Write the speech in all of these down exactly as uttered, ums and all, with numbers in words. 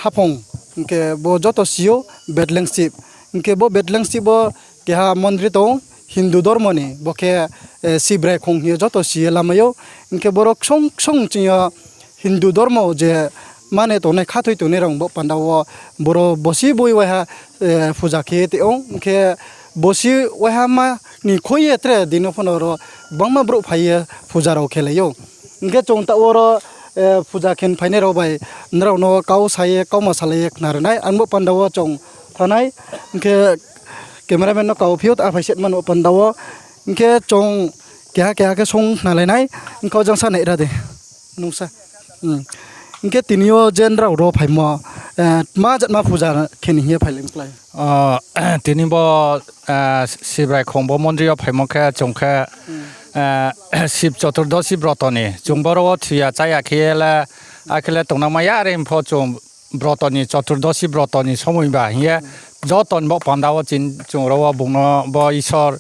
haphung, hing khe bo joto si ou Bedlengsip. Hing khe bo Bedlengsip wo keha mondri tong ou, Hindu dormo ni, bo khe, eh, Sibrai khong hing ye joto si ye lamai ou. Hing khe boro ksong ksong ching yo Hindu dormo je mane tongnai, khathoi tongnai rao bo panda wo boro bosi boi waiha, eh, puja khe ye tong ou. Hing khe bosi waiha ma ni khoi ye tre dino pho no ro gbangma brouh phai ye puja rao khelai ou. Hing khe chung taoh wo ro, eh, puja khe phainai rao bai nrao no kau sa ye, kauma salai ye khna ri nai. Ang bo panda wo chung thanng nai. Hing khe cameraman no kau phi ou, ta phai se mano panda wo. Hing khe chung keha keha khe song khnalai nai. Hing khe o jang sa nai ra di. Nung sa. Hmm. Hing khe tini yo je nrao ro phaimo, eh, tma jatma puja khe ni hing ye phailai mklái? O, tini bo, eh, Sibrai khong bo mondri yo phaimo khe chung khe, eh, Sib Choturdosi broto ni. Chung boro wo thuya cháya khe ye le, akhe le tongnangmai ya, are hing pho chung broto ni, Choturdosi broto ni somoi ba hing ye, joto ni bo panda wo chin-, chung ro wo bung no bo Isor,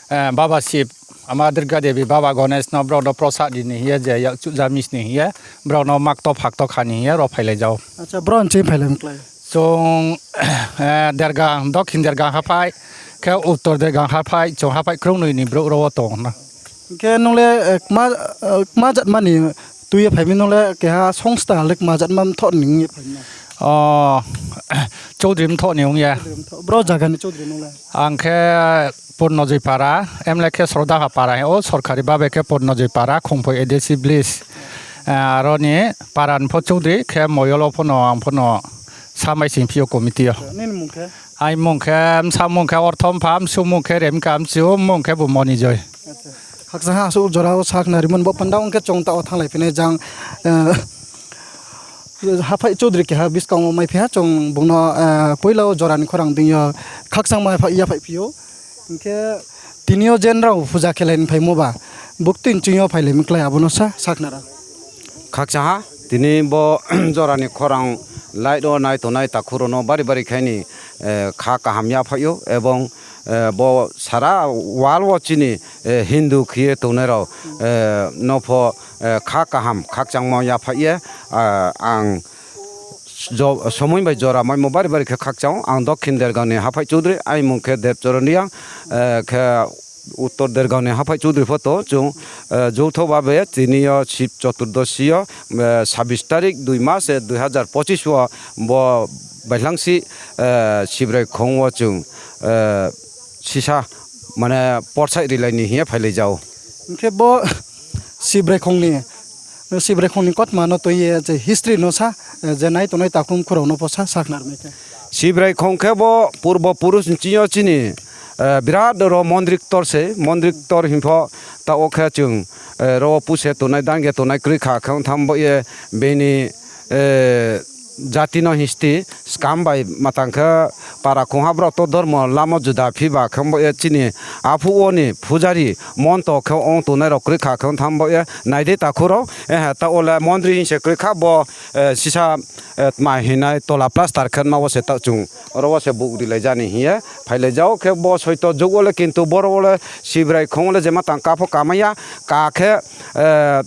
eh, Baba Sib, Ama Durga Devi, Baba Ganesh no brao no prosad ri ni hing ye, je yakchuh jamis ni hing ye, brao no makto phakto kha ni hing ye ro phailai jao. Acha, brao nching phailai mklái? Chung, eh, Dergang, Dokhin Dergang haphai, khe Uttor Dergang haphai, chung haphai krungnoi ni brouh ro wo tong na. Hing khe nung le, eh, kma, eh, kma jatma ni tui ye phai mi, nung le keha songstha le kma jatma mthoh ni hing ye phai mi? O, Choudri mthoh ni ong ye. Bro zaga ni Choudri nung le? Ang khe Purnojoy para, emle khe Srodaha para hing ou, sorkari babe khe Purnojoy para, Khongphoi A D C village. Eh, aro ni para ni pho Choudri khe moyol wo pho no ang pho no samai sing phi ou committee yo. Nini mung khe? Aini mung khe, bsa mung khe Orthompha, bsu mung khe Remka, mchu mung khe bo Monijoy. Khakchang ha, asuh jora wo sakhnarimo ni bo panda ong khe chung taoh wo thannglai phi nai jang, eh, haphai Choudri keha buskang wo maiphi ha, chung bung no, eh, poila wo jora ni khorang deing yo khakchangma yaphaih phi ou. Hing khe tini yo je nrao puja khelai ni phaimo ba, buktui nching yo phailai mklái, abo no sa, sakhnari. Khakchang ha, tini bo jora ni khorang light wo nai tongnai takhu rao no bari bari khe ni, eh, kha kaham yaphaih ou, ebong, eh, bo sara world wo chini, eh, Hindu khe ye tongnai rao, eh, no pho, eh, kha kaham khakchangmo yaphaih ye, ah, ang jo-, somoi bai jora maimo bari bari khe khakchang ou. Ang Dokhin Dergang ni haphai Choudri, aini mung khe Debchoron Reang, eh, khe Uttor Dergang ni haphai Choudri pho tong ou. Chung, eh, joutho babe tini yo Sib Choturdosi yo, eh, sabis tarik dui mas, eh, dui hazar pochis wo bo bailhangsi, eh, Sibrai khong wo chung, eh, sisa, mane, porsaih rilai ni hing ye phailai jao. Hing khe bo Sibrai khong ni, Sibrai khong ni kautma no tui ye je history no sa, eh, je nai tongnai takhu mkhu rao no pho sa, sakhnari mai khe. Sibrai khong khe bo purbo purus nching yo chini, eh, birat ro mondri ktor se, mondri ktor hing pho taoh wo khe chung, eh, ro wo puse tongnai, dangge tongnai kroi kha khe ong tham bo ye bini, eh, jati no history skam bai matang khe para khongha brao to dormo lamo juda phi ba khe bo ye chini aphuh wo ni pujari monto khe ong tongnai rao kroi kha khe ong tham bo ye nai di takhu rao, eh, taoh wo le mondri hing se kroi kha bo, eh, sisa, eh, tma hinai tola plaster khe ma wo se taoh chung ro wo se bouh rilai ja ni hing ye phailai jao khe bo soito jug wo le kintu boro wo le Sibrai khong wo le jema tang ka pho kamai ya, ka khe, eh,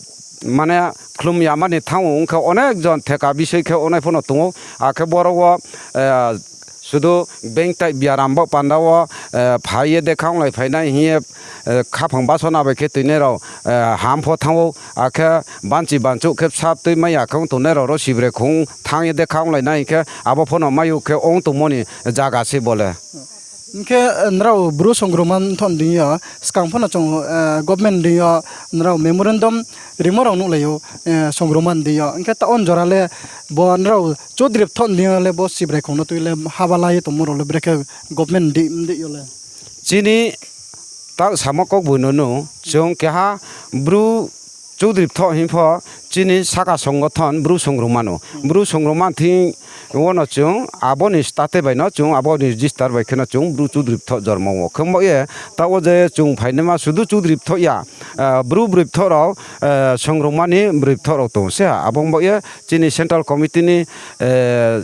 mane khlum ya mani thanng ou, ong khe onek jon theka bisoi khe ongnai pho no tong ou, akhe boro wo, eh, sudu bengtai biaram bo panda wo, eh, phai ye dekha onglai phainai hing ye, eh, khaphang basona bai khe tuinai rao, eh, ham pho thanng ou, akhe banchi banchouh khe bsa tui mai ya khe ong tongnai rao ro Sibrai khong thanng ye dekha onglai nai hing khe abo pho no mai ou khe ong tongmo ni zaga se bo le. Hing khe, eh, nrao Bru songrongma mthoh ni deing yo, skang pho no chung, eh, government deing yo nrao memorandum rimo rao nuhlai ou, eh, songrongma ni deing yo. Hing khe taoh wo jora le bo nrao Choudri mthoh ni deing yo le bo Sibrai khong no tui le haba la ye tongmo rao le brekhe government deing yo le? Chini taoh samo kaugboino no, chung keha Bru Choudri mthoh hing pho chini saka songothon Bru songrongma no. Bru songrongma thing wo no chung abo ni state bai no chung abo ni register bai khe no chung Bru Choudri mthoh jormo wo. Khe bo ye taoh wo je chung phainaima sudu Choudri mthoh ya, eh, Bru broi mthoh rao, eh, songrongma ni broi mthoh rao tong ou se. Abo bo ye chini central committee ni, eh,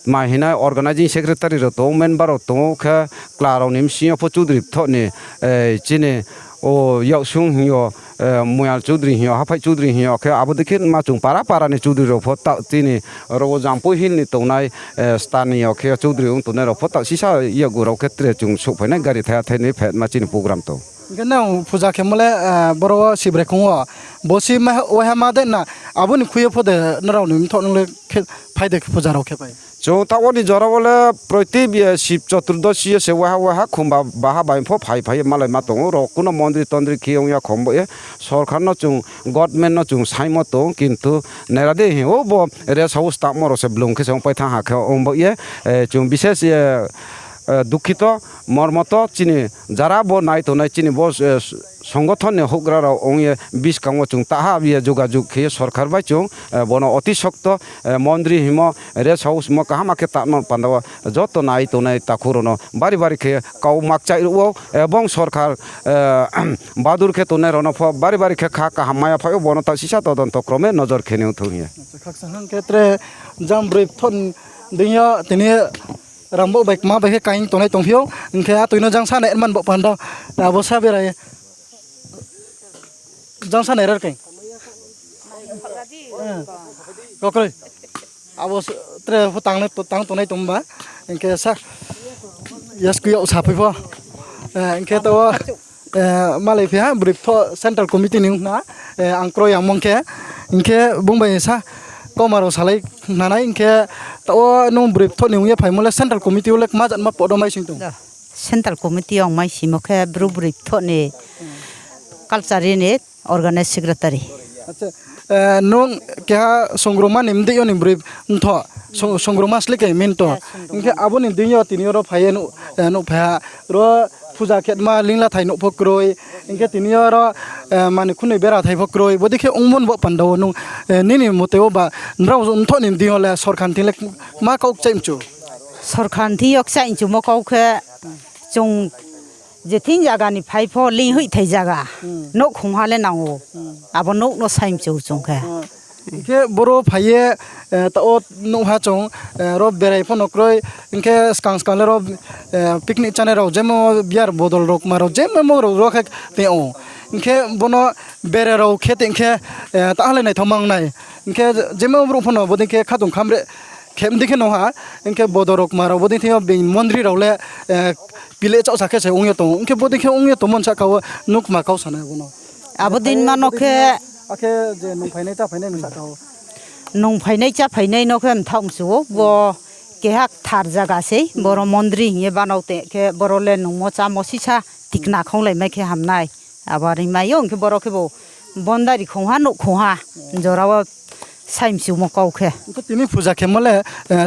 tma hinai organizing secretary rao tong ou, member rao tong ou, khe kla rao ni bsing yo pho Choudri mthoh ni, eh, chini o yaksung hing yo, Moyal Choudhury hing yo, Haphaih Choudhury hing yo khe abo dei khe ma chung para para ni Choudhury rao pho taoh chini ro wo Jampui Hill ni tongnai, stani yo khe Choudhury ong tongnai rao pho taoh sisa yakgu rao khe tre chung souhphai nai gari thaiha thai ni phetma chini program tong. Hing khe nang puja khemo le, boro wo Sibrai khong wo, bo si waiha ma de na, abo ni khui yo pho de nrao ni mthoh nung le khe phai de khe puja rao khe pai. Chung taoh wo ni jora wo le proti Sib Choturdosi yo se waiha waiha khumba baha bai pho phai phai ye malai ma tong ou, rao kuno mondri tondri khe ong ya khong bo ye, sorkar no chung, government no chung saingmo tong, kintu naira di hing ou bo rest house tangmo rao se blung khe se ongpai thanng ha khe ong bo ye, chung bises ye dukhito, mormoto, chini jara bo nai tongnai chini bo songothon ni houhgra rao ong ye buskang wo chung taha ye jogajog khe ye sorkar bai chung bono oti sokto, mondri hingmo, rest house hingmo kaham khe tangmo panda wo joto nai tongnai takhu rao no bari bari khe kau makchaih ruh ou, ebong sorkar badur khe tongnai rao no pho bari bari khe kha kaham mai ya phai ou, bono taoh sisa todonto krome nojor khe ni ong thou hing ye. Khaksa hing khe tre jang broi bthoh deing yo tini rambouh bai kma bai khe kaing tongnai tongphi ou, hing khe atoi no jang sa nai man bo panda, abo sa berai. Jang sa nai rar khe. Kokroi. Abo tre pho tang tongnai tongba. Hing khe sa, yasku yag saphai pho. Hing khe taoh wo, malai phi ha, broi bthoh central committee ni ong khna, ang kroi yangmo hing khe, hing khe bung bai sa, kauma rao salai khna nai, hing khe taoh wo nung broi bthoh ni ong ye phaimo le central committee wo le kma jatma podo mai sing tong? Central committee ong mai simo khe bru broi bthoh ni culture ni organize secretary. Nung keha songrongma ni mdei yo ni broi bthoh, songrongma sle khe minto. Hing khe abo ni deing yo tini yo ro phai ye nuh, nuhphai ha, ro puja khetma lingla thai nuh pho kroi. Hing khe tini yo ro mani khunoi bera thai pho kroi. Bodei khe ongmo ni bo panda wo nung, nini mote wo ba, nrao mthoh ni mdei yo le sorkar ni thing le kma kau kchaih mchu? Sorkar ni thing yo kchaih mchumo kau khe, chung je thing zaga ni phai pho linghoih thai zaga, nouhkhongha le nang ou. Abo nouh no sai mchu chung khe. Hing khe boro phai ye, taoh wo nuhha chung, ro berai pho no kroi, hing khe skang skang le ro picnic chánai rao jemo beer bodol rao kma rao jemo rao ro khe tong ou. Hing khe bono bere rao khe tong khe, taoh ha le naithao mang nai. Hing khe jemo brouh pho no bodei khe khatung khamre khe mdei khe nuh ha, hing khe bodol rao kma rao bodei thing yo being mondri rao le pile chaohsa khe se ong ye tong ou. Hing khe bodei khe ong ye tongmo ni sahka wo nung kma kau sa nai abo no? Abo dei ma no khe, akhe je nung phainai chá phainai ni sahka wo, nung phainai chá phainai no khe mthaoh mchu ou, bo keha kthar zaga sei, boro mondri hing ye banao tong khe boro le nungmo chámo sisa tikna khaunglaimai khe ham nai. Abo rimai yo, hing khe boro khe bo bondari khongha, nouhkhongha, jora wo sai mchumo kau khe. Hing khe tini puja khemo le,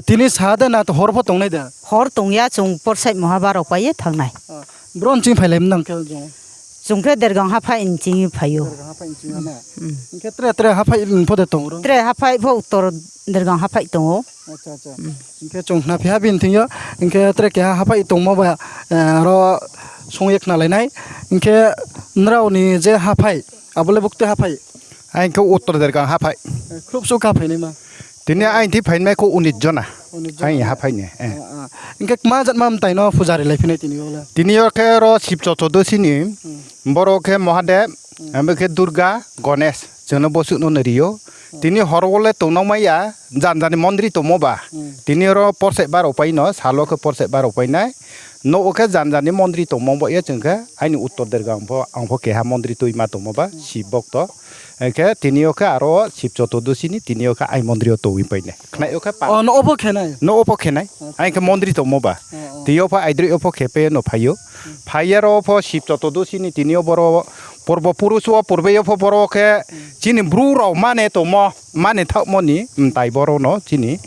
tini sa de na to hor pho tongnai de? Hor tong ya, chung porsaihmo ha barao pai ye thanng nai. Bro nching phailai mnang khe? Chung khe Dergang haphaih nching phai ou. Hing khe tre tre haphaih pho de tong ro? Tre haphaih pho, Uttor Dergang haphaih tong ou. Hing khe chung khnaphi ha bini thing yo, hing khe tre keha haphaih tongmo ba, ro song ye khnalai nai. Hing khe nrao ni je haphaih, abo le buktui haphaih? Aini khe Uttor Dergang haphaih. Khruhsuh kha phainaima? Tini aini thing phainai kho unis jona. Aini haphaih ni. Hing khe kma jatma mtai no puja rilai phinai tini yo le? Tini yo khe ro Sib Choturdosi ni, boro khe Mahadeb, abo khe Durga, Ganesh, chung no bosuh no no ri ou. Tini hor wo le tongnang mai ya, janja ni mondri tongmo ba. Tini ro porsaih barao pai no, sal wo khe porsaih barao pai nai. Nouh wo khe janja ni mondri tongmo ba ye chung khe, aini Uttor Dergang pho, ang pho keha mondri tuima tongmo ba, Sib bokto. Hing khe tini yo khe aro Sib Choturdosi ni tini yo khe aini mondri yo tongwi pai nai. Khnai yo khe pa. Nouh wo pho khe nai? Nouh wo pho khe nai. Aini khe mondri tongmo ba. Tini yo pho aidroih yo pho khe pai no phai ou. Phai ye ro pho Sib Choturdosi ni tini yo boro porbo purusu wo purbe yo pho boro khe chini Bru rao mane tongmo, mane thaohmo ni mtai boro no chini.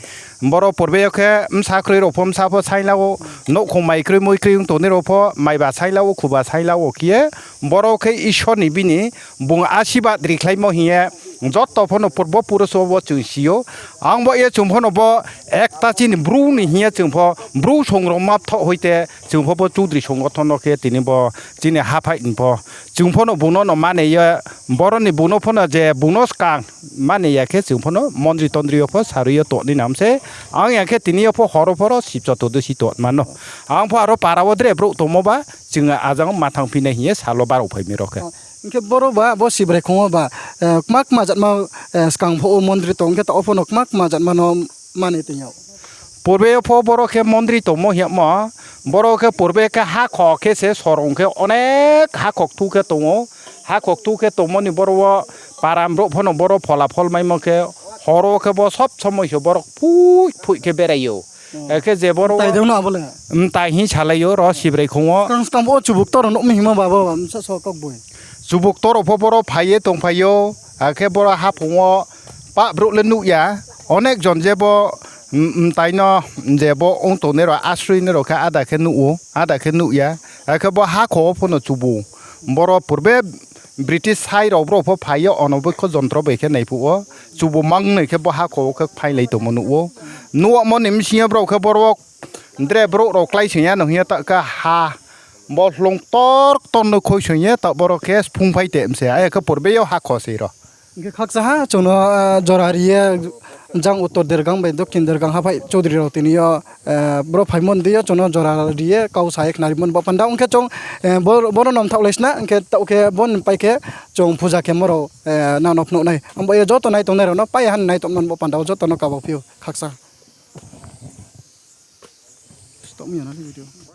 Boro purbe yo khe bsa kroi rao pho bsa pho saingla ou, nouhkhong mai kroi moi kroi ong tongnai rao pho maiba saingla ou, khuba saingla ou khe ye, boro khe Isor ni bini bung asirbad rikhlaimo hing ye, joto pho no purbo purusu wo chung si ou. Ang bo ye chung pho no bo ekta chini Bru ni hing ye chung pho Bru songrongma bthoh hoite chung pho bo Choudhury songothon no khe tini bo chini haphaih ni pho chung pho no bung no no mane ye, boro ni bung no pho no je bung no skang mane ya khe chung pho no mondri tondri yo pho sarui yo tongnai nam se. Ang ya khe tini yo pho hor wo pho ro Sib Choturdosi tongma no. Ang pho aro para wo dre brouh tongmo ba chung ajang ma thanngphi nai hing ye sal wo barao phai mi ro khe. Hing khe boro ba, bo Sibrai khong wo ba, eh, kma kma jatma, eh, skang pho wo mondri tong khe, taoh wo pho no kma kma jatma no mani tong ou. Purbe yo pho boro khe mondri tongmo hingmo, boro khe purbe khe hakho khe se sorong khe onek hakho kthu khe tong ou. Hakho kthu khe tongmo ni boro wo param brouh pho no boro phola phol maimo khe, horo khe bo sob somoi se boro phui phui khe berai ou. Akhe je boro mtai hing salai ou ro Sibrai khong wo. Skang skang bo chubu ktor rao nuh mi hingmo ba bo, bsa so kok boi. Chubu ktor rao pho boro phai ye tongphai ou, akhe boro haphung wo pah brouh le nuh ya, onek jon je bo, mtai no je bo ong tongnai rao, asroi nai rao khe ada khe nuh ou, ada khe nuh ya, akhe bo hakho wo pho no chubu. Boro purbe British sai rao brao pho phai ye onobikho jontro bai khe naiphuh wo, chubu mangnoi khe bo hakho wo khe phailai tongmo nuh ou. Nuhmo ni bsing yo brao khe boro wo dre brouh rao kláisoing ya no hing ye taoh khe ha, bo hloung ktor ktor no khoisoing ye taoh boro khe sphung phai te mse, akhe purbe yo hakho se ro. Hing khe khakcha ha chung no, eh, jora ri ye, jang uttor dergang bai dokhin dergang haphai choudri rao tini yo, eh, boro phaimo ni dei yo chung no jora ri ye kau sa ye khnarimo ni bo panda ong khe chung, eh, boro no mthaohlai sna, hing khe taoh khe bo ni pai khe chung puja khemo rao, eh, nang no phnuh nai. Abo ye joto nai tongnai rao no pai ha ni nai tongmo ni bo panda wo joto no kaba phi ou khakcha.